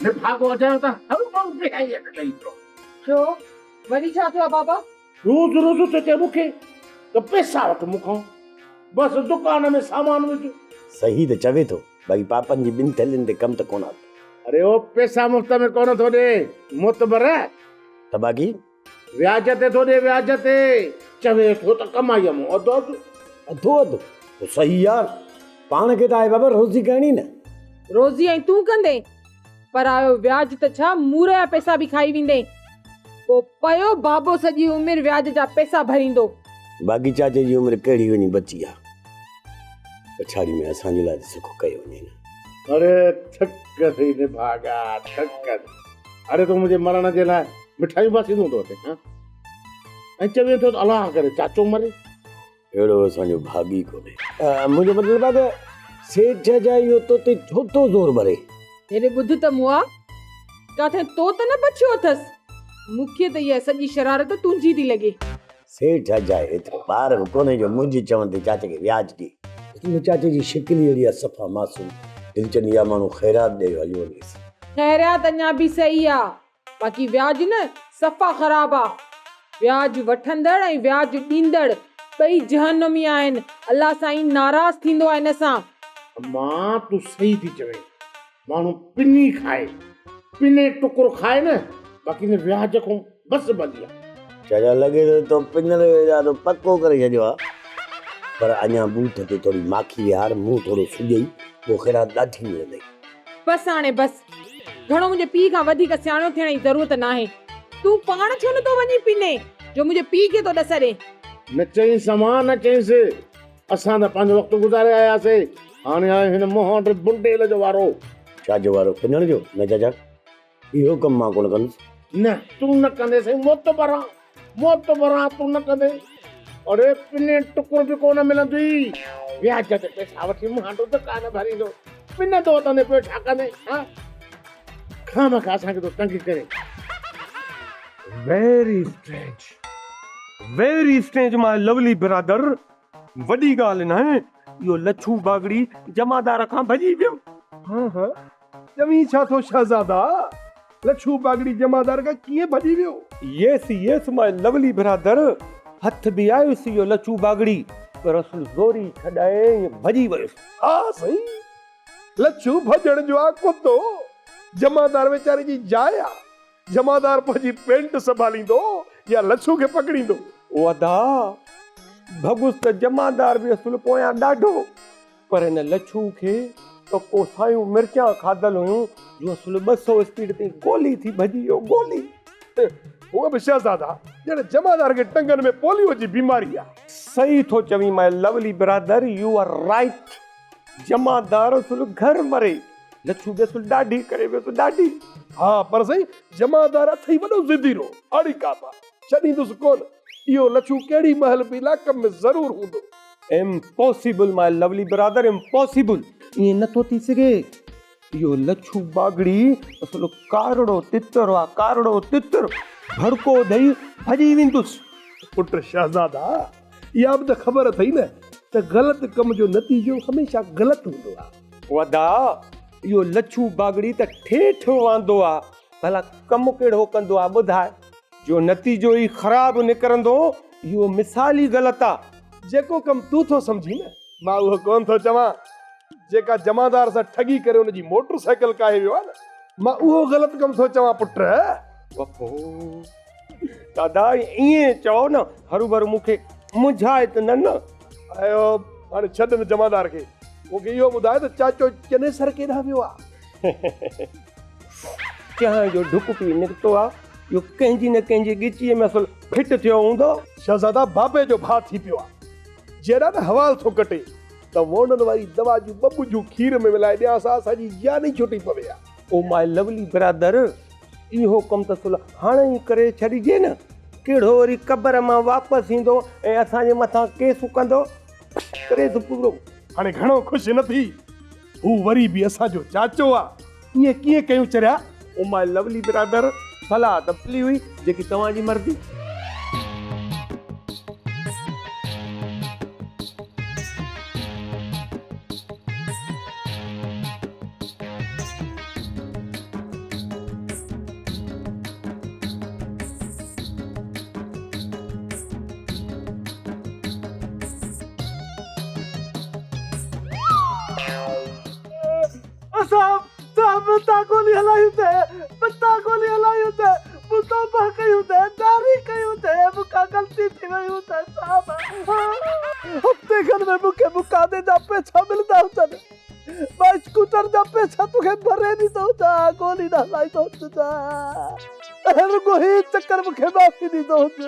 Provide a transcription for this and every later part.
نڀاڳو اجايو ته هروڀرو بيهائي هٿ ڏئي پيو. ڇو؟ وري ڇا ٿيو آ بابا؟ روز روز ٿو چئي مون کي ته پئسا وٺ مون کان، بس دڪان ۾ سامان وجهه. صحيح ته چوي ٿو، باقي پاپن جي ٻن ٿيلهين تي ڪم ته ڪونه آندو. اڙي او پئسا مفت ۾ ڪونه ٿو ڏي معتبر. ته باقي؟ وياج تي ٿو ڏي وياج تي. چوي ٿو ته ڪمائيء مان اڌ اڌ. اڌو اڌ؟ پوء صحيح يار، پاڻ کي ته آهي بابا روزي ڪرڻي نه. روزي ۽ تون ڪندين؟ پرايو وياج ته ڇا مور جا پئسا به کائي ويندين. پوء پيو بابو سڄي عمر وياج جا پئسا ڀريندو. باقي چاچي جي عمر ڪهڙي وڃي بچي آ. پڇاڙي ۾ اسان جي لاء ته سک ڪيو وڃي نه. اڙي ٿڪ اٿئي نڀاڳا ٿڪ. اڙي تون منهنجي مرڻ جي لاء مٺايون باسيندو ٿو اچين ها؟ ۽ چوين ٿو ته الله ڪري چاچو مري. اهڙو اسان جو ڀاڳ ئي ڪونهي. منهنجو مطلب آهي ته سيٺ جا اهو تو تي ڇو ٿو زور ڀري؟ هيڏي ٻڌ ته مئا، ڪاٿي تو ته نه بڇيو اٿس؟ مون کي ته اها سڄي شرارت تنهنجي ٿي لڳي. سيٺ اجائي ايترو ٻار به ڪونهي جو منهنجي چوڻ تي چاچي کي وياج ڏئي. تنهنجي چاچي جي شڪل ئي اهڙي آهي صفا معصوم. دل چوندي آهي ماڻهو خيرات ڏئي هليو وڃيس. خيرات اڃا به صحيح آ، باقي وياج نه صفا خراب آ. وياج وٺندڙ ۽ وياج ڏيندڙ ٻئي جهنمي آهن. الله سائين ناراض ٿيندو آ ان سان. امان تون صحيح ٿي چوين. ماڻهو پني کائي، پني ٽڪر کائي نه باقي ان وياج کان بس ڀلي آ. چاچا لڳي ٿو تو پنڻ جو ارادو پڪو ڪري ڇڏيو آ. پر اڃا ٻوٿ تي ٿوري ماکي ويهار، منهن ٿورو سڄئي، پوء خيرات ڏاڍي ملندئي. بس هاڻي بس. گهڻو منهنجي پيء کان وڌيڪ سياڻو ٿيڻ جي ضرورت ناهي. تون پاڻ ڇو نٿو وڃين پني، جو منهنجي پيء کي ٿو ڏس ڏين. نه چئينس امان، نه چئينس. اسان ته پنهنجو وقت گذاري آياسي. هاڻي آيو هن منهن بنڊيل جو وارو. ڇا جو وارو؟ پنڻ جو؟ نه چاچا، اهو ڪم مان ڪونه ڪندس. نه، تون نه ڪندين سائين، معتبر آن، معتبر آن، تون نه ڪندين. اڙي پني ٽڪر به ڪونه ملندوئي. وياج تي پئسا وٺي مهانڊو دڪان ڀريندو. پنندو وتندين پوء ڇا ڪندين؟ ها؟ خامخواه اسان کي ٿو تنگ ڪرين. Very strange, very strange my lovely brother. وڏي ڳالهه ناهي، اهو لڇو باگڙي جمعدار کان ڀڄي ويو. ها ها، چوين ڇا ٿو شهزادا، لڇو باگڙي جمعدار کان ڪيئن ڀڄي ويو؟ Yes yes my lovely brother, هٿ به آيس اهو لڇو باگڙي، پر اصل زوري ڇڏائي ائين ڀڄي ويس. ها سائين، لڇو ڀڄڻ جو آ ڪتو، جمعدار ويچاري جي جاء آ، جمعدار پنهنجي پينٽ سنڀاليندو يا لڇو کي پڪڙيندو؟ او ادا، ڀڳس ته جمعدار به اصل پويان ڏاڍو، پر هن لڇو کي ته ڪو سايون مرچان کاڌل هيون جو اصل 200 اسپيڊ تي گولي ٿي ڀڄي ويو، گولي. هونء به شهزادا، ڄڻ جمعدار کي ٽنگن ۾ پوليو جي بيماري آ. صحيح ٿو چوين my lovely brother, you are right. جمعدار اصل گهر مري، لڇو به اصل ڏاڍي ڪري ويس، ڏاڍي. ها پر سائين جمعدار اٿئي وڏو ضديرو، اڙي ڪابا، ڇڏيندس ڪونه، اهو لڇو ڪهڙي مهل به لاڪم ۾ ضرور هوندو. Impossible my lovely brother, impossible, ائين نه ٿو ٿي سگهي، اهو لڇو باگڙي اصل ڪارڙو تتر آ، ڪارڙو تتر، ڀڙڪو ڏئي ڀڄي ويندس. پٽ شهزادا، اها به ته خبر اٿئي نه ته غلط ڪم جو نتيجو هميشه غلط هوندو آ. ودا، اهو لڇو باگڙي ته ٺيٺ واندو آ، ڀلا ڪم ڪهڙو ڪندو آ ٻڌاء؟ جو نتيجو ئي خراب نڪرندو، اهو مثال ئي غلط آ. جيڪو ڪم تون ٿو سمجهين نه، مان اهو ڪونه ٿو چوان. جيڪا جمعدار سان ٺڳي ڪري ان جي موٽر سائيڪل ڪاهي ويو آ نه، مان اهو غلط ڪم ٿو چوان پٽ. وفو، دادا ائين چئو نه، هروڀرو مون کي منجهائي ته نه نه. آيو، هاڻي ڇڏ ان جمعدار کي، مون کي اهو ٻڌاء ته چاچو چنيسر ڪيڏانهن ويو آ؟ چانهه جو ڍڪ پي نڪتو آ، اهو ڪنهن جي نه ڪنهن جي ڳچيء ۾ اصل فٽ ٿيو هوندو. شهزادا بابي جو ڀاء ٿي پيو آ، جيڏا نه حوال ٿو ڪٽي ته وونن واري دوا جون ٻه ٻجهون کير ۾ ملائي ڏيانس ها، اسان جي جان ئي ڇٽي پوي ها. او ماء لولي برادر، اهو ڪم ته اصل هاڻي ئي ڪري ڇڏجي نه، ڪهڙو وري قبر مان واپس ايندو ۽ اسان جي مٿان ڪيس ڪندو، ڪريس پورو. هاڻي گهڻو خوش نه ٿي، هو وري به اسان جو چاچو آ، ائين ڪيئن ڪيون چريا؟ او ماء لولي برادر، صلاح ته ڀلي هئي، جيڪي توهان جي مرضي. گولي هلائي هجي، متان گولي هلائي هجي، مون توبه ڪئي هجي، جاري ڪئي هجي، مون کان غلطي ٿي وئي هجي صاحب. هفتي کن ۾ مون کي مقادي جا پئسا ملندا هجن، مان اسڪوٽر جا پئسا توکي ڀري ڏيندو هجان، گولي نه هلائيندو هجان، رڳو هي چڪر مون کي معافي ڏيندو هج.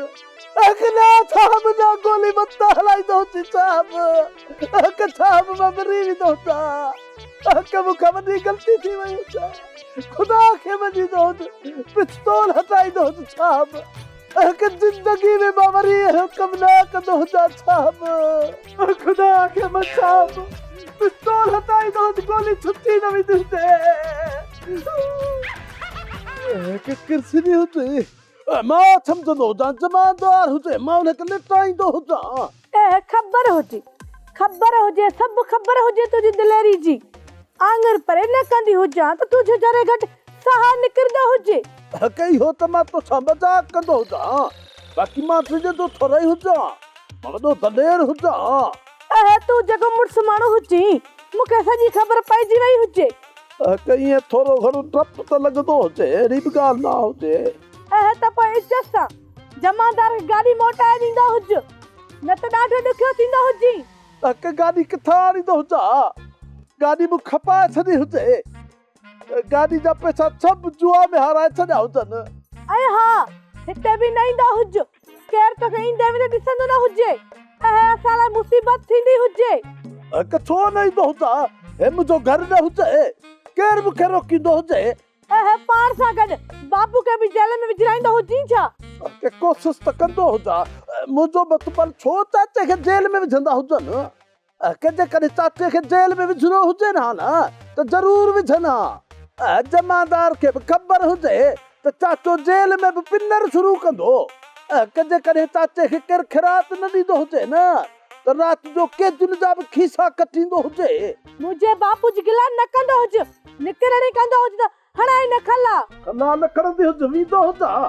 اک نه صاحب نه گولي متان هلائيندو هجين صاحب، اک صاحب مان مري ويندو هجان. اک مون کان وڏي غلطي ٿي وئي هجي، خدا کي مڃيندو هج، پستول هٽائيندو هج صاحب. اک زندگي ۾ مان وري اهڙو ڪم نه ڪندو هجان صاحب. خدا کي مڃ صاحب، پستول هٽائيندو هج، گولي ڇٽي نه ويندي هجي. اک ڪرسني هجي، مان سمجهندو هجان جمعدار هجي، مان ان کي لٽائيندو هجان. اهه خبر هجي، خبر هجي، سڀ خبر هجي تنهنجي دليري جي. آڱر پري نه ڪندي هجان ته تنهنجو ذري گهٽ ساهه نڪرندو هجي. حق اهو ته مان توسان مذاق ڪندو هجان، باقي مان ڊڄندو ٿورئي هجان، مان وڏو دلير هجان. اهه تون جيڪو مڙس ماڻهو هجين، مون کي سڄي خبر پئجي وئي هجي. حق ائين ٿورو گهڻو ڊپ ته لڳندو هجي، اهڙي به ڳالهه نه هجي. اهه ته پوء عزت سان جمعدار کي گاڏي موٽائي ڏيندو هج، نه ته ڏاڍو ڏکيو ٿيندو هجين. حق گاڏي ڪٿان آڻيندو هجان؟ گاڏي مون کپائي ڇڏي هجي. گاڏي جا پئسا سڀ جوا ۾ هارائي ڇڏيا هجن. ۽ ها، هتي به نه ايندو هج. ڪير توکي ايندي ويندي ڏسندو نه هجي. اهي اسان لاء مصيبت ٿيندي هجي. حق ڇو نه ايندو هجان؟ هي منهنجو گهر نه هجي. ڪير مون کي روڪيندو هجي؟ اهي پاڻ سان گڏ بابو کي به جيل ۾ وجهرائيندو هجين ڇا؟ ڪي ڪوشش ته ڪندو هجان. منهنجو مطبل ڇو چاچي کي جيل ۾ وجهندا هجن؟ ڪي جيڪڏهن چاچي کي جيل ۾ وجهڻو هجين ها نه ته ضرور وجهن ها. جمعدار کي به خبر هجي ته چاچو جيل ۾ به پنر شروع ڪندو. ڪي جيڪڏهن چاچي کي ڪير خيرات نه ڏيندو هجي نه ته رات جو قيدين جا به کيسا ڪٽيندو هجي. منهنجي باپو جي گلا نه ڪندو هج، نڪرڻي ڪندو هج ته هڻائي نه کلا. کلا نه کڻندي هج، ويندو هج ها.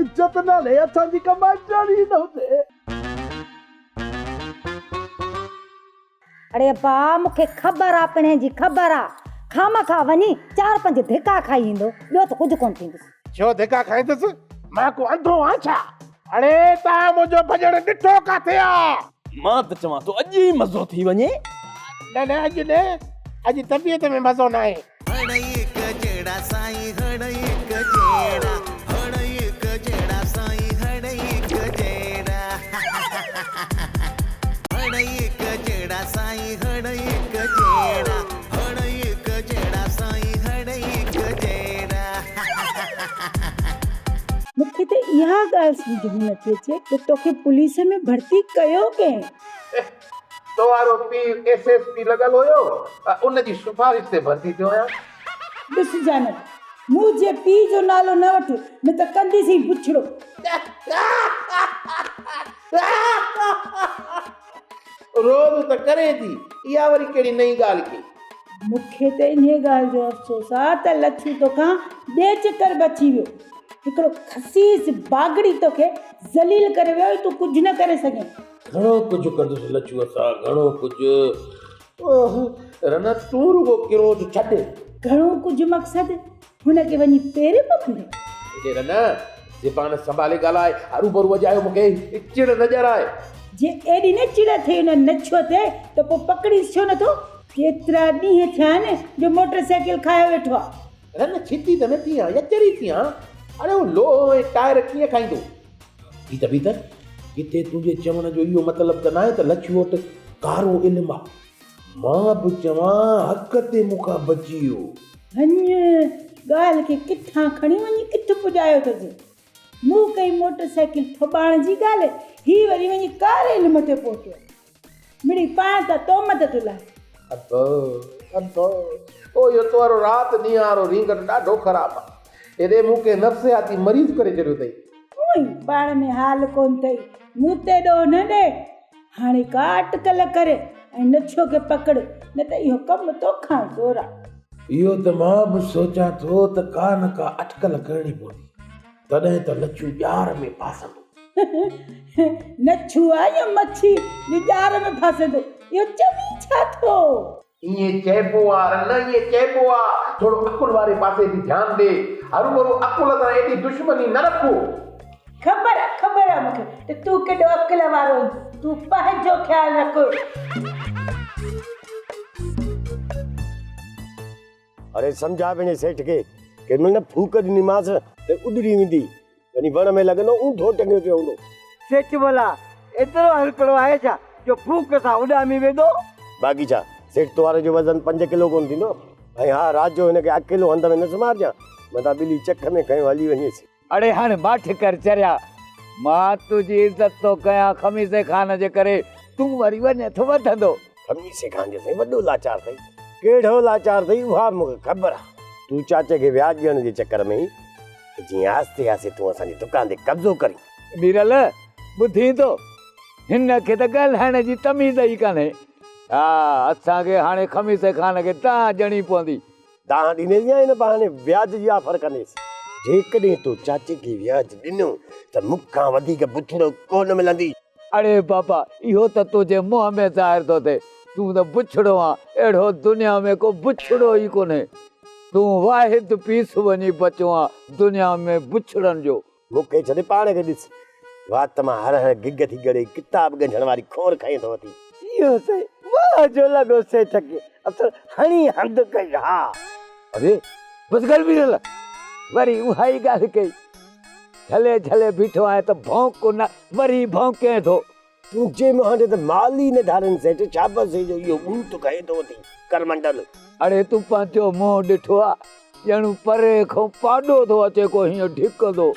عزت نالي اسان جي ڪا مائٽياڻي ئي نه هجي. اڙي ابا مون کي خبر آ پڻهين جي خبر آ. خامخواه وڃي چار پنج ڌڪا کائي ايندو، ٻيو ته ڪجهه ڪونه ٿيندس. ڇو ڌڪا کائيندس؟ مان ڪو انڌو آهيان ڇا؟ اڙي توهان منهنجو ڀڄڻ ڏٺو ڪاٿي آ؟ مان ته چوان ٿو اڄ ئي مزو ٿي وڃي. نه نه اڄ نه، اڄ طبيعت ۾ مزو ناهي. هڙئي هڪ جهڙا سائين هڙئي هڪ جهڙا هڙئي هڪ جهڙا سائين هڙئي هڪ جهڙا هڙئي هڪ جهڙا سائين هڙئي هڪ جهڙا هڙئي هڪ جهڙا سائين هڙئي هڪ جهڙا. مون کي ته اها ڳالهه سمجهه ۾ نٿي اچي ته توکي پوليس ۾ ڀرتي ڪيو ڪنهن؟ تو وارو پيء ايس ايس پي لڳل هيو، ان جي سفارش تي ڀرتي ٿيو آهيان. ڏس جانب، منهنجي پيء جو نالو نه وٺ، نه ته ڪنديسين بڇڙو. روز ته ڪرين ٿي، اها وري ڪهڙي نئين ڳالهه ڪئي؟ مون کي ته انهيء ڳالهه جو افسوس آ ته لڇو توکان ٻئي چڪر بچي ويو. هڪڙو خسيس باگڙي توکي ذليل ڪري ويو ۽ تون ڪجهه نه ڪري سگهين. گهڻو ڪجهه ڪندس لڇوء سان، گهڻو ڪجهه. اوه رنا تون رڳو ڪروڌ ڇڏ. گهڻو ڪجهه مقصد هن کي وڃي پيرين پوندين؟ اڙي رنا، زبان سنڀالي ڳالهاء، هروڀرو اجايو مون کي چڙ نه ڄرائي. جي ايڏي نه چڙ اٿئي ان نڇوء تي ته پوء پڪڙينس ڇو نٿو؟ ڪيترا ڏينهن ٿيا آهن جو موٽر سائيڪل کايو ويٺو آ. رن ڇتي ته نه ٿي آن يا چري ٿي آن؟ اڙي هو لوهه ۽ ٽائر ڪيئن کائيندو؟ هي ته بيتر، ڪٿي تنهنجي چوڻ جو اهو مطلب ته ناهي ته لڇوء وٽ ڪارو علم آ. مان به چوان حق تي مون کان بچي ويو. ڀڃ، ڳالهه کي ڪٿان کڻي وڃي ڪٿ پڄايو اٿس. مون ڪئي موٽر سائيڪل ٿٻاڻ جي ڳالهه، هي وري وڃي ڪاري علم تي پهتو. مڙئي پاڻ ته تهمت ٿو لائي. ابو، ابو، او اهو تو وارو رات ڏينهن وارو رينگٽ ڏاڍو خراب آ. هيڏي مون کي نفسياتي مريض ڪري ڇڏيو اٿئي. اونئي پاڻ ۾ حال ڪونه اٿئي، مون تي ڏوهه نه ڏي. هاڻي ڪا اٽڪل ڪر ۽ نڇو کي پڪڙ، نه ته اهو ڪم توکان زور آ. اهو ته مان به سوچان ٿو ته ڪا نه ڪا اٽڪل ڪرڻي پوندي، تڏهن ته لڇو ڄار ۾ ڦاسندو. نڇو آ يا مڇي جو ڄار ۾ ڦاسندو، اهو چوين ڇا ٿو؟ ائين چئبو آ رن، ائين چئبو آ. ٿورو عقل واري پاسي به ڌيان ڏي. هروڀرو عقل سان ايڏي دشمني نه رکو. خبر آ، خبر آ مون کي ته تون ڪيڏو عقل وارو آهين. تون پنهنجو خيال رک. اڙي سمجهاء پنهنجي سيٺ کي، ڪنهن مهل نه ڦوڪ ڏنيمانس ته اڏري ويندي. وڃي وڻ ۾ لڳندو اونڌو ٽنگيو پيو هوندو. سيٺ ڀلا ايترو هلڪڙو آهي ڇا جو ڦوڪ سان اڏامي ويندو؟ باقي ڇا سيٺ توهاري جو وزن پنج ڪلو ڪونه ٿيندو؟ ۽ ها رات جو هن کي اڪيلو هنڌ ۾ نه سمهارجان، متان ٻلي چک ۾ کنيو هلي وڃيس. اڙي هاڻ ماٺ ڪر چريا، مان تنهنجي عزت ٿو ڪيان خميسي خان جي ڪري، تون وري وڃين ٿو وڌندو. خميسي خان جو سائين وڏو لاچار اٿئي. ڪهڙو لاچار اٿئي اها به مون کي خبر آ. تون چاچي کي وياج ڏيڻ جي چڪر ۾ ته جيئن آهستي آهستي تون اسان جي دڪان تي قبضو ڪرين. ميرل، ٻڌين ٿو؟ هن کي ته ڳالهائڻ جي تميز ئي ڪانهي. ها، اسان کي هاڻي خميسي خان کي دانهن ڏيڻي پوندي. دانهن ڏينديس يا ان بهاني وياج جي آفر ڪنديس؟ جيڪڏهن تو چاچي کي وياج ڏنو ته مون کان وڌيڪ بڇڙو ڪو نه ملندي. اڙي بابا، اهو ته تنهنجي منهن ۾ ظاهر ٿو ٿئي. تون ته بڇڙو آن، اهڙو دنيا ۾ ڪو بڇڙو ئي ڪونهي. تون واحد پيس وڃي بچيو آن دنيا ۾ بڇڙن جو. مون کي ڇڏ پاڻ کي ڏس. وات مان هر هر گگ ٿي ڳڙي، ڪتاب ڳنڍڻ واري کور کڻي ٿو وتي. اهو سائين واهه جو لڳو سيٺ کي، اصل هڻي هنڌ ڪئي ها. اڙي بس ڪر ميرل، وري اها ئي ڳالهه ڪئي. جهلي جهلي بيٺو آهين ته ڀونڪ نه وري ڀونڪين ٿو. تنهنجي منهن تي ته مال ئي نه ڌارين سيٺ، شابس هي جو اهو ٻوٽ کڻي ٿو وتي ڪرمنڊل. اڙي تون پنهنجو منهن ڏٺو آ، ڄڻ پري کان پاڏو ٿو اچي ڪو هيئن ڍڪندو.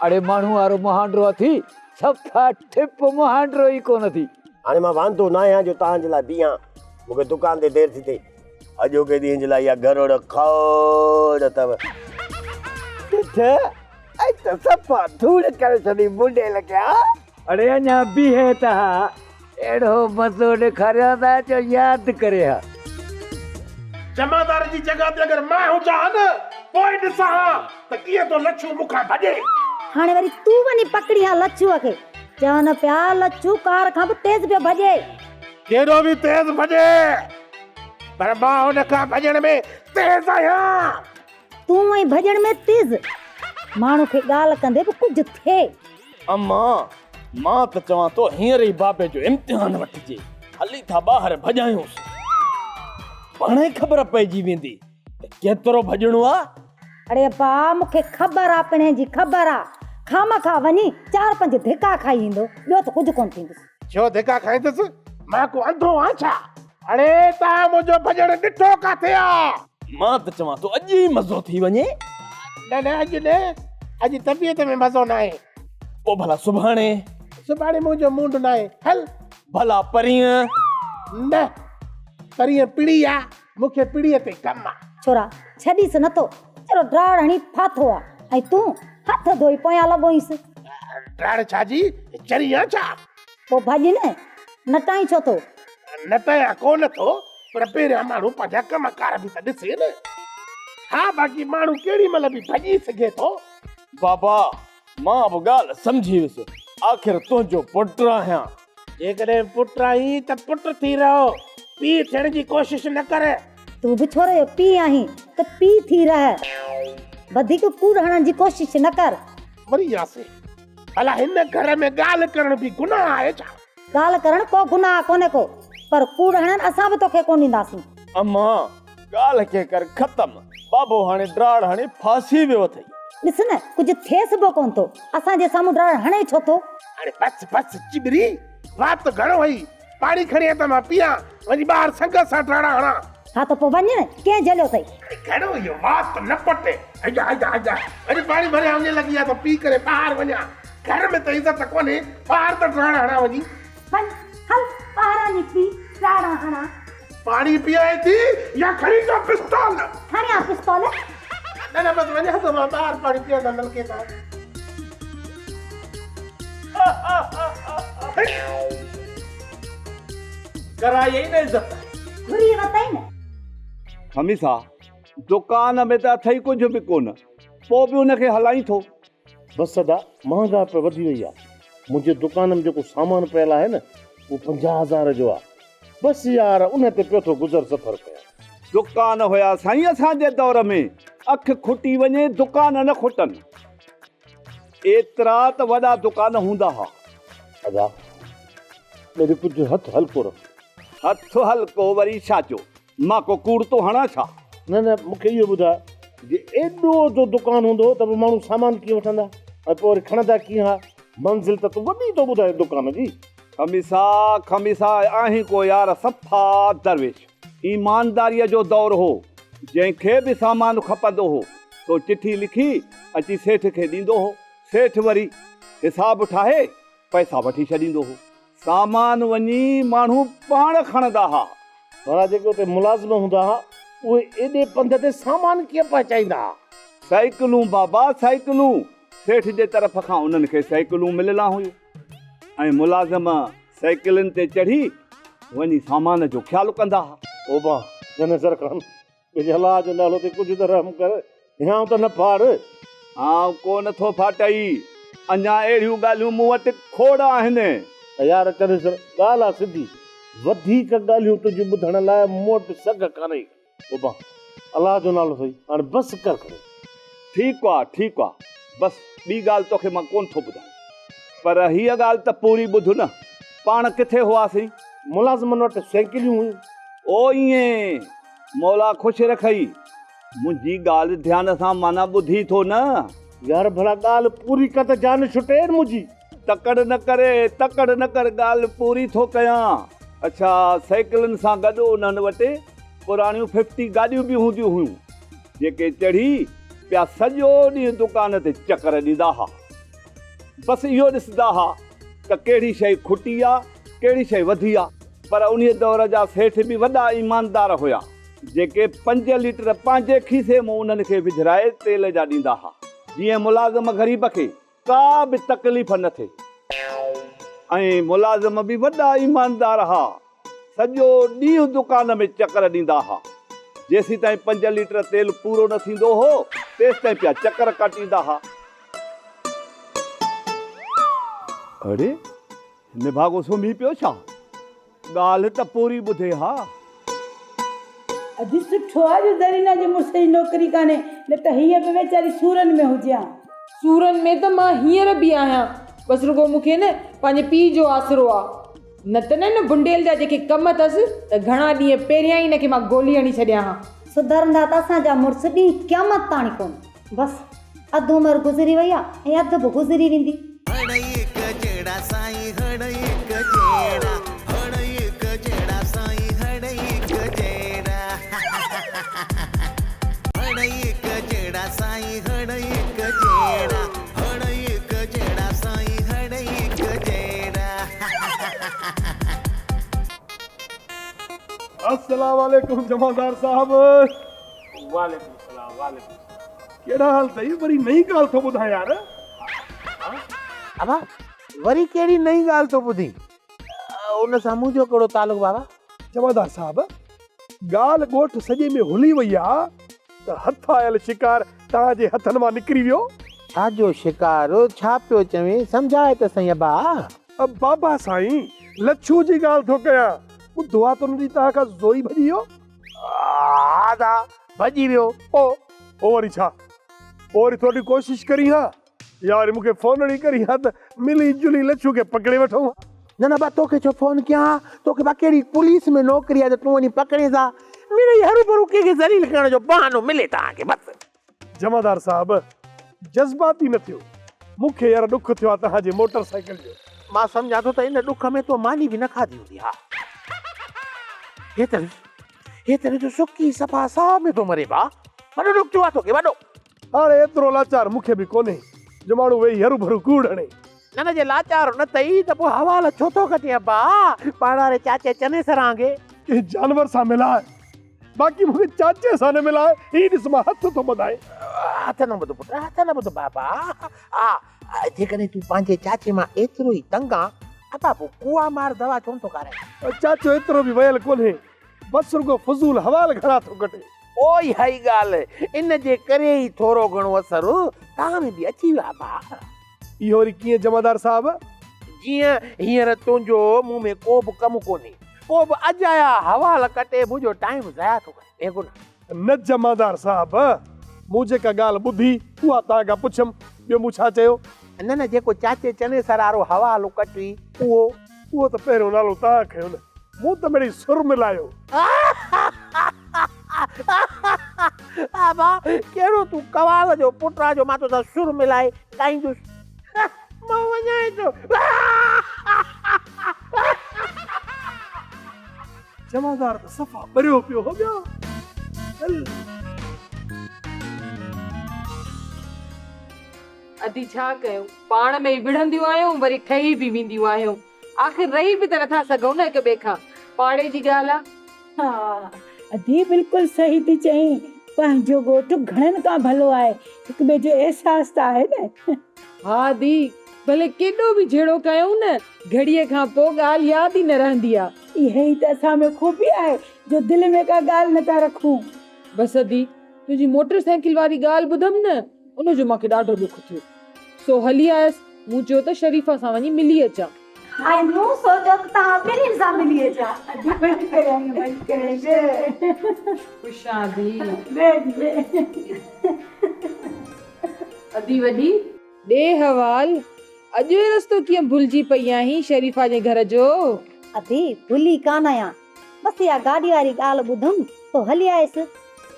اڙي ماڻهو وارو مهانڊو اٿي، صفا ٺپ مهانڊو ئي ڪونه ٿي. هاڻي مان واندو ناهيان جو توهان جي لاء بيهان، مون کي دڪان تي دير ٿي ٿئي. اڄوڪي ڏينهن جي لاء اها گروڙ کوڙ اٿو. ڏٺ، اڄ ته صفا ڌوڙ ڪري ڇڏي بنڊيل کي ها. اڙي اڃا بيهي ته ها، اهڙو مزو ڏيکاريان ته جو ياد ڪري ها. جمعدار جي جڳهه تي اگر مان هجان ها نه، پوء ڏسان ها ته ڪيئن ٿو لڇو مون کان ڀڄي. هاڻي وري تون وڃي پڪڙين ها لڇوء کي. چون پيا لڇو ڪار کان به تيز پيو ڀڄي. ڪيڏو به تيز ڀڄي، پر مان هن کان ڀڄڻ ۾ تيز آهيان. تون ۽ ڀڄڻ ۾ تيز؟ ماڻهو کي ڳالهه ڪندي به ڪجهه ٿئي. امان، مان ته چوان ٿو هينئر ئي بابي جو امتحان وٺجي. هلي ٿا ٻاهر ڀڄايونس. پاڻهي خبر پئجي ويندي ته ڪيترو ڀڄڻو آ. اڙي ابا، مون کي خبر آ پڻهين جي خبر آ. خامخواه وڃي چار پنج ڌڪا کائي ايندو، ٻيو ته ڪجهه ڪونه ٿيندس. ڇو ڌڪا کائيندس؟ مان ڪو انڌو آهيان ڇا؟ اڙي توهان منهنجو ڀڄڻ ڏٺو ڪاٿي آ؟ مان ته چوان ٿو اڄ ئي مزو ٿي وڃي. نه نه اڄ نه، اڄ طبيعت ۾ مزو ناهي. پوء ڀلا سڀاڻي؟ سڀاڻي منهنجو مونڊ ناهي، هل. ڀلا پرينء؟ نه، پرينء پڙي آ، مون کي پڙيء تي ڪم آ. ڇورا، ڇڏيس نٿو، چرو ڊاڙ هڻي ڦاٿو آ ۽ تون هٿ ڌوئي پويان لڳو آهينس. ڊاڙ ڇا جي، چري آن ڇا؟ پوء ڀڄ نه، نٽائين ڇو ٿو؟ نٽايان ڪو نه ٿو، پر پهريان ماڻهو پنهنجا ڪم ڪار به ته ڏسي نه. ها باقي ماڻهو ڪهڙي مهل به ڀڄي سگهي ٿو. بابا، مان به ڳالهه سمجهي ويس، آخر تنهنجو پٽ آهيان. جيڪڏهن پٽ آهين ته پٽ ٿي رهو، پيء ٿيڻ جي ڪوشش نه ڪر. تون به ڇوري جو پيء آهين ته پيء ٿي رهه، وڌيڪ ڪوڙ هڻڻ جي ڪوشش نه ڪر. مري وياسين، ڀلا هن گهر ۾ ڳالهه ڪرڻ به گناهه آهي ڇا؟ ڳالهه ڪرڻ ڪو گناهه ڪونهي ڪو، پر ڪوڙ هڻڻ اسان به توکي ڪونه ڏينداسين. امان، ڳالهه کي ڪر ختم، بابو هاڻي ڊاڙ هڻي ڦاسي ويو اٿئي. ڏس نه، ڪجهه ٿئيس به ڪونه ٿو، اسان جي سامهون ڊاڙ هڻي ڇو ٿو؟ هاڻي بس بس چٻري، وات گهڻو هئي، پاڻي کڻي آ ته مان پيان، وڃي ٻاهر سنگت سان ڊاڙا هڻان. ها ته پوء وڃ نه، ڪنهن جهليو اٿئي؟ هاڻي گهڻو اهو وات نه پٽ، اجا اجا اجا، وڃي پاڻي ڀريان اڃ لڳي آ ته پي ڪري ٻاهر وڃان، گهر ۾ ته عزت ڪونهي، ٻاهر ته ڊاڙا هڻان وڃي. وڃ هل ٻاهران وڃي پي ڊاڙا هڻان. پاڻي پيائين ٿي يا کڻي ٿو پستول؟ کڻي آ پستول. نه نه بس وڃان ٿو مان ٻاهر پاڻي پيان ٿو نلڪي تان. ڪرايئي نه عزت. گهري وتئي نه. خميسا، دڪان ۾ ته اٿئي ڪجهه به ڪونه، پوء به ان کي هلائين ٿو. بس ادا، مهانگائي پئي وڌي وئي آ. منهنجي دڪان ۾ جيڪو سامان پيل آهي نه، اهو 50 هزار جو آ. بس يار ان تي پيو ٿو گذر سفر ڪيان. دڪان هيا سائين اسان جي دور ۾ اک کٽي وڃي دڪان نه کٽن. ايترا ته وڏا دڪان هوندا ها. ادا ميري ڪجهه هٿ هلڪو رک. هٿ هلڪو وري ڇا جو؟ مان ڪو ڪوڙ ٿو هڻان ڇا؟ نه نه مون کي اهو ٻڌاء جي ايڏو جو دڪان هوندو هو ته پوء ماڻهو سامان ڪيئن وٺندا ۽ پوء وري کڻندا ڪيئن ها؟ منزل ته تون وڏي ٿو ٻڌائين دڪان جي. خميسا خميسا آهين ڪو يار صفا درويش. ايمانداريء جو دور هو، جنهن کي به سامان کپندو هو، سو چٺي لکي اچي سيٺ کي ڏيندو هو. سيٺ وري حساب ٺاهي پئسا وٺي ڇڏيندو هو. سامان وڃي ماڻهو پاڻ کڻندا ها. ڀلا جيڪي اتي ملازم هوندا ها، اهي ايڏي پنڌ تي سامان ڪيئن پهچائيندا ها؟ سائيڪلون بابا سائيڪلون! سيٺ جي طرف کان انهن کي سائيڪلون مليل هيون ۽ ملازم سائيڪلن تي چڙهي وڃي سامان جو خيال ڪندا ها. توبه جنيسر خان، پنهنجي الله جو نالو تي ڪجهه ته رحم ڪر، هيانء ته نه ڦاڙ. آئون ڪو نه ٿو ڦاٽئي، اڃا اهڙيون ڳالهيون مون وٽ کوڙ آهن. يار چنيسر، ڳالهه آ سڌي، وڌيڪ ڳالهيون تنهنجون ٻڌڻ لاء مون وٽ سگهه ڪانهي. بابا، الله جو نالو اٿئي، هاڻي بس ڪر کڻي. ٺيڪ آ، ٺيڪ آ، بس ٻي ڳالهه توکي مان ڪونه ٿو ٻڌايان. پر هيء ڳالهه ته پوري ٻڌ نه، پاڻ ڪٿي هئاسين؟ ملازمن وٽ سينڪليون هيون. او ائين، مولا خوش رکئي. منهنجي ڳالهه ڌيان سان معنيٰ ٻڌين ٿو نه؟ يار ڀلا ڳالهه پوري ڪر ته جان ڇٽي منهنجي. تڪڙ نه ڪري، تڪڙ نه ڪر، ڳالهه پوري ٿو ڪيان. اڇا، سائيڪلن سان گڏ انهن وٽ پراڻيون ففٽي گاڏيون به هونديون هيون، جيڪي چڙهي پيا سڄو ڏينهن دڪان تي چڪر ڏيندا ها. بس اهو ڏسندا ها ته ڪهڙي شيء کٽي آ، ڪهڙي شيء وڌي آ. پر انهيء دور جا سيٺ به وڏا ايماندار هيا، جيڪي پنج ليٽر پنهنجي کيسي مان انهن کي وجهرائي تيل جا ڏيندا ها، جيئن ملازم غريب کي ڪا به تڪليف نه ٿئي ۽ ملازم به وڏا ايماندار ها، سڄو ڏينهن دڪان ۾ چڪر ڏيندا ها، جيسيتائين پنج ليٽر تيل پورو نه ٿيندو هو، تيستائين پيا چڪر ڪاٽيندا ها. اڙي! نڀاڳو سمهي پيو ڇا؟ ڳالهه ته پوري ٻڌي ها. اڄ سٺو آ جو زرينا جي مڙس جي نوڪري ڪانهي نه ته هيء به ويچاري سورن ۾ هجي ها. سورن ۾ ته مان هينئر به آهيان. بس رڳو مون کي نه پنهنجي پيء جو آسرو آ. نه ته نه ان بنڊيل جا جيڪي ڪم اٿس ته گهڻا ڏينهن پهريان ئي هن کي مان گولي هڻي ڇڏيان ها. سڌرندا ته اسان جا مڙس ڏينهن قيامت تاڻي ڪونه. بس اڌ عمر گذري وئي آ ۽ اڌ به گذري ويندي. هڙئي هڪ جهڙا سائين هڙئي هڪ جهڙا هڙئي هڪ جهڙا سائين هڙئي هڪ جهڙا هڙئي هڪ جهڙا سائين هڙئي هڪ جهڙا هڙئي هڪ جهڙا سائين هڙئي هڪ جهڙا. السلام عليڪم جمعدار صاحب. وعليڪم السلام وعليڪم السلام. ڪهڙا حال اٿئي وري نئين ڳالهه ٿو ٻڌائين يار. ابا وري ڪهڙي نئين ڳالهه ٿو ٻڌين ان سان منهنجو ڪهڙو تعلق بابا. جمعدار صاحب ڳالهه ڳوٺ سڄي ۾ هلي وئي آ ته هٿ آيل شڪار توهان جي هٿن مان نڪري ويو. ڇا جو شڪار ڇا پيو چوين سمجهاء ته سهين ابا. بابا سائين لڇو جي ڳالهه ٿو ڪيان ٻڌو آ ته ان ڏينهن توهان کان زوري ڀڄي ويو. ها ادا ڀڄي ويو. پوء پوء وري ڇا؟ پوء وري ٿوري ڪوشش ڪرين ها يا وري مون کي فون هڻي ڪرين ها ته ملي جلي لڇو کي پڪڙي وٺون ها. نه نه با توکي ڇو فون ڪيان ها؟ توکي با ڪهڙي پوليس ۾ نوڪري آهي ته تون وڃي پڪڙينس ها. مڙئي هروڀرو ڪنهن کي ذليل ڪرڻ جو بهانو ملي توهان کي بس. جمعدار صاحب جذباتي نه ٿيو. مون کي يار ڏک ٿيو آهي توهان جي موٽر سائيڪل جو. مان سمجهان ٿو ته ان ڏک ۾ تو ماني به نه کاڌي هوندي. ها هيتري هيتري جو سڪي صفا ساهه ۾ ٿو مري ڀاء. وڏو ڏک ٿيو آهي توکي وڏو. هاڻي ايترو لاچار مون کي به ڪونهي جو ماڻهو ويهي هروڀرو ڪوڙ هڻي. نه نه جي لاچار نه اٿئي ته پوء حوال ڇو ٿو ڪٽين ابا پاڻ واري چاچي چنيسران کي. ڪنهن جانور سان ملاء باقي مون کي چاچي سان نه ملاء هي ڏس مان هٿ ٿو ٻڌائين. هٿ نه ٻڌ پٽ هٿ نه ٻڌ بابا ها جيڪڏهن تون پنهنجي چاچي مان ايترو ئي تنگ آن ابا پوء ڪوئا مار دوا ڇو نه ٿو کارائين. چاچو ايترو به ويل ڪونهي بس رڳو فضول حوال گهڻا ٿو ڪٽي. اهو ئي ڳالهه ان جي ڪري ئي ٿورو گهڻو اثر توهان ۾ به اچي ويو آهي ڀاء. اهو وري ڪيئن جمعدار صاحب؟ جيئن هينئر تنهنجو مون ۾ ڪو به ڪم ڪونهي. پوء به اجايا حوال ڪٽي منهنجو ٽائيم ضايع ٿو ڪرين بيگناهه. نه جمعدار صاحب، مون جيڪا ڳالهه ٻڌي اها توهان کان پڇيم، ٻيو مون ڇا چيو؟ نه نه جيڪو چاچي چنيسر وارو حوالو ڪٽي اهو. اهو ته پهريون نالو توهان کنيو نه، مون ته مڙئي سر ملايو. ابا ڪهڙو تون قوال جو پٽ آ جو مان توسان سر ملائي ڳائيندس. مان وڃان ٿو. جمعدار ته صفا ٻريو پيو هو ٻيو هل. ادي ڇا ڪيون پاڻ ۾ ئي وڙهنديون آهيون وري ٺهي به وينديون آهيون آخر رهي به ته نٿا سگهون نه هڪ ٻئي کان پاڙي جي ڳالهه آ. ها ادي بلڪل صحيح ٿي چئين پنهنجو ڳوٺ گهڻن کان ڀلو آهي هڪ ٻئي جو احساس ته آهي نه. ها ادي ڀلي ڪيڏو به جهيڙو ڪيون نه گهڙيء کان پوء ڳالهه ياد ئي نه رهندي آ. اها ئي ته اسان ۾ خوبي آهي جو دل ۾ ڪا ڳالهه نه ٿا رکون. بس ادي تنهنجي موٽر سائيڪل واري ڳالهه ٻڌم نه ان جو مان کي ڏاڍو ڏک ٿيو سو هلي آيس مون چيو ته شريفه سان وڃي ملي اچان. ۽ مون سوچيو ته توهان ٻنهين سان ملي اچان. ادي ڀلي ڪري آئين ڀلي ڪري آئين. خوش آن ادي. ويهه ادي ويهه. ادي وڏي. ڏي حوال، اڄ اهو رستو ڪيئن ڀلجي پئي آهين شريفه جي گهر جو؟ ادي ڀلي ڪانه آهيان، بس اها گاڏي واري ڳالهه ٻڌم ته هلي آيس.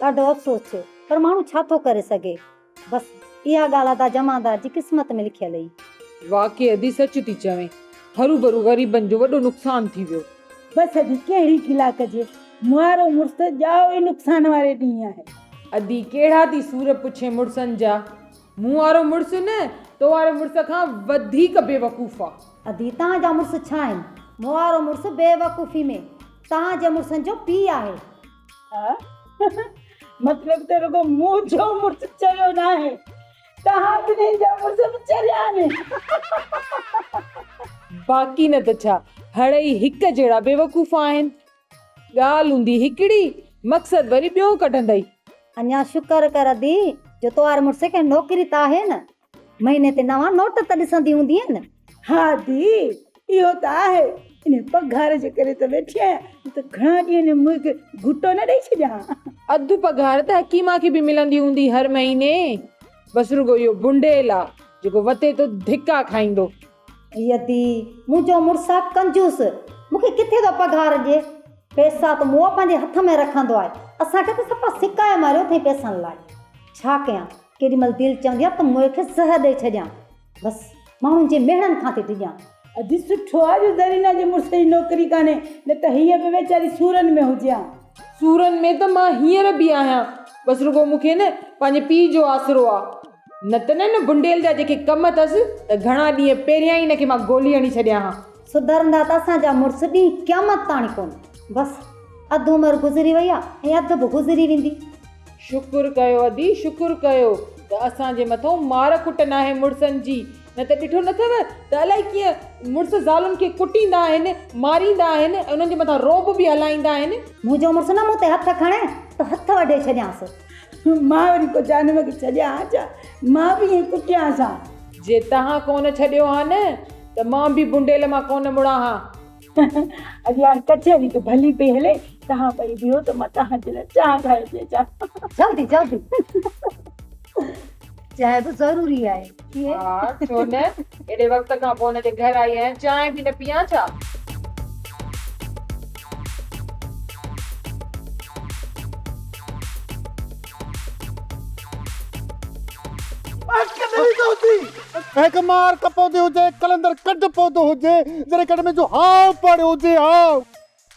ڏاڍو افسوس ٿيو، پر ماڻهو ڇا ٿو ڪري سگهي. بس اها ڳالهه ادا جمعدار جي قسمت ۾ لکيل هئي. واقعي ادي سچ ٿي چوين، هروڀرو غريبن جو وڏو نقصان ٿي ويو. بس ادي ڪهڙي گلا ڪجي، مئارو مڙس ته ڄائو ئي نقصان واري ڏينهن آهي. ادي ڪهڙا ٿي سور پڇين مڙسن جا، مون وارو مڙس نه تو واري مڙس کان وڌيڪ بيوقوف آ. ادي توهان جا مڙس ڇا آهن؟ مون وارو مڙس بيوقوفي ۾ توهان جي مڙسن جو پيء آهي. ها مطلب ته رڳو منهنجو مڙس چريو ناهي توهان ٻنهي جا مڙس به چريا آهن. باقي نه ته ڇا هڙئي هڪ جهڙا بيوقوف آهن. ڳالهه هوندي هڪڙي، مقصد وري ٻيو ڪڍندئي. اڃا شڪر ڪر ادي جو تو واري مڙس کي نوڪري ته آهي نه. مهيني تي نوان نوٽ ته ڏسندي هوندينء نه. ها ادي اهو ته آهي. انهي پگهار جي ڪري ته ويٺي آهيان نه ته گهڻا ڏينهن مون کي گهٽو نه ڏئي ڇڏيان ها. اڌ پگهار ته حڪيما کي به ملندي هوندي هر مهيني. بس رڳو اهو بنڊيل آ جيڪو وتي ٿو ڌڪا کائيندو. اي ادي، منهنجو مڙس آ ڪنجوس، مون کي ڪٿي ٿو پگهار ڏئي؟ پئسا ته مئو پنهنجي هٿ ۾ رکندو آهي، اسان کي ته صفا سڪائي ماريو اٿئي پئسن لاء. ڇا ڪيان، ڪيڏي مهل دل چوندي آ ته مئي کي زهر ڏئي ڇڏيان. بس ماڻهن جي مهڻن کان ٿي ڊڄان. ادي سٺو آ جو زرينا جي مڙس جي نوڪري ڪانهي، نه ته هيء به ويچاري سورن ۾ هجي ها. سورن ۾ ته مان هينئر به آهيان، بس رڳو مون کي نه پنهنجي پيء جو آسرو آ. نه ته نه ان بنڊيل جا جيڪي ڪم اٿس ته گهڻا ڏينهن پهريان ئي ان کي مان گولي هڻي ڇڏيان ها. سڌرندا ته اسان جا مڙس ڏينهن قيامت تاڻي ڪونه. بس اڌ عمر گذري وئي آ ۽ اڌ به گذري ويندي. شڪر ڪيو ادي شڪر ڪيو ته اسان جي مٿئون مار ڪٽ ناهي مڙسن جي نه ته ڏٺو نه اٿو ته الائي ڪيئن مڙس زالن کي ڪٽيندا آهن، ماريندا آهن ۽ انهن جي مٿان رعب به هلائيندا آهن. منهنجو مڙس نه مون تي هٿ کڻي ته هٿ وڍي ڇڏيانس. مان وري ڪو جانب کي ڇڏيان ها ڇا؟ مان به ائين ڪٽيانس ها. جي توهان ڪونه ڇڏيو ها نه ته مان به بنڊيل مان ڪونه مڙان ها. اڄ يار ڪچهري ته ڀلي پئي هلي، توهان ٻئي بيهو ته مان توهان جي لاء چانهه ٺاهي ٿي اچان. جلدي جلدي. چانهه به ضروري آهي. ها ڇو نه، ايڏي وقت کان پوء هن جي گهر آئي آهيان، چانهه به نه پيان ڇا؟ هڪ مار ڪپوندي هجي، قلندر ڪڍ پوندو هجي، جڏهن ڪڍ ۾ جو هاء پاڙيو هجي هاء.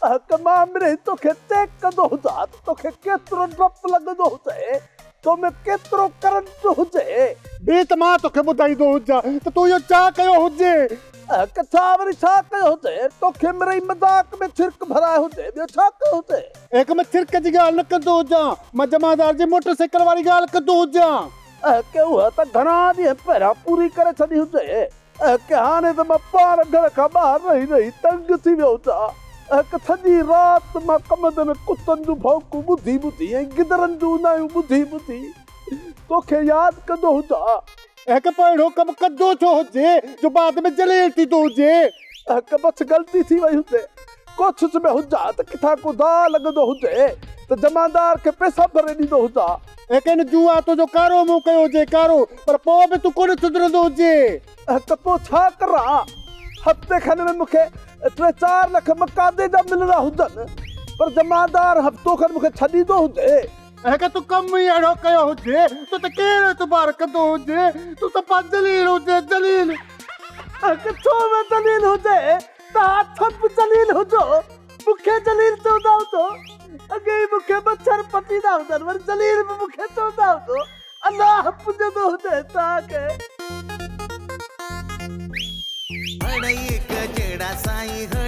هڪ مان مڙئي توکي چيڪ ڪندو هجان ته توکي ڪيترو ڊپ لڳندو هجي، تو ۾ ڪيترو ڪرنٽ هجي. ٻي ته مان توکي ٻڌائيندو هجان ته تو اهو ڇا ڪيو هجي. هڪ ڇا وري ڇا ڪيو هجي، توکي مڙئي مذاق ۾ ڇرڪ ڀرائي هجي، ٻيو ڇا ڪيو هجي. هڪ مان ڇرڪ جي ڳالهه نه ڪندو هجان، مان جمعدار جي موٽر سائيڪل واري ڳالهه ڪندو هجان. هڪ اها ته گهڻا ڏينهن پهريان پوري ڪري ڇڏي هجي. اهڪ هاڻي ته مان پاڻ گهر کان ٻاهر رهي رهي تنگ ٿي ويو هجان. اهڪ سڄي رات مان ڪمند ۾ ڪتن جون ڀونڪون ٻڌي ٻڌي ۽ گدرن جون اونايون ٻڌي ٻڌي توکي ياد ڪندو هجان. اهڪ پوء اهڙو ڪم ڪندو ڇو هجي جو بعد ۾ ذليل ٿيندو هجي. اهڪ بس غلطي ٿي وئي هجي. ڪوشش ۾ هجان ته ڪٿان ڪو داء لڳندو هجي ته جمعدار کي پئسا ڀري ڏيندو هجان. ۽ ڪنھن جوئا تنھنجو ڪارو منھن ڪيو ھجي ڪارو، پر پوء به تون ڪونه سڌرندو ھجين. ته پوء ڇا ڪران؟ ھفتي کن ۾ مون کي ٽي چار لک مقادي جا ملڻا ھجن، پر جمعدار ھفتو کن مون کي ڇڏيندو ھجي. ۽ ڪي تون ڪم ئي اھڙو ڪيو ھجي، تو تي ڪير اعتبار ڪندو هجي؟ تون صفا ذليل هجين ذليل. ۽ ڇو نه ذليل هجي؟ توهان سڀ ذليل هجو، مون کي ذليل چوندا هجو. اڳي ئي مون کي مڇر پٽيندا هجن، وري ذليل به مون کي چوندا هجو. الله پڄندو هجي توهان کي. هڙئي هڪ جهڙا سائين.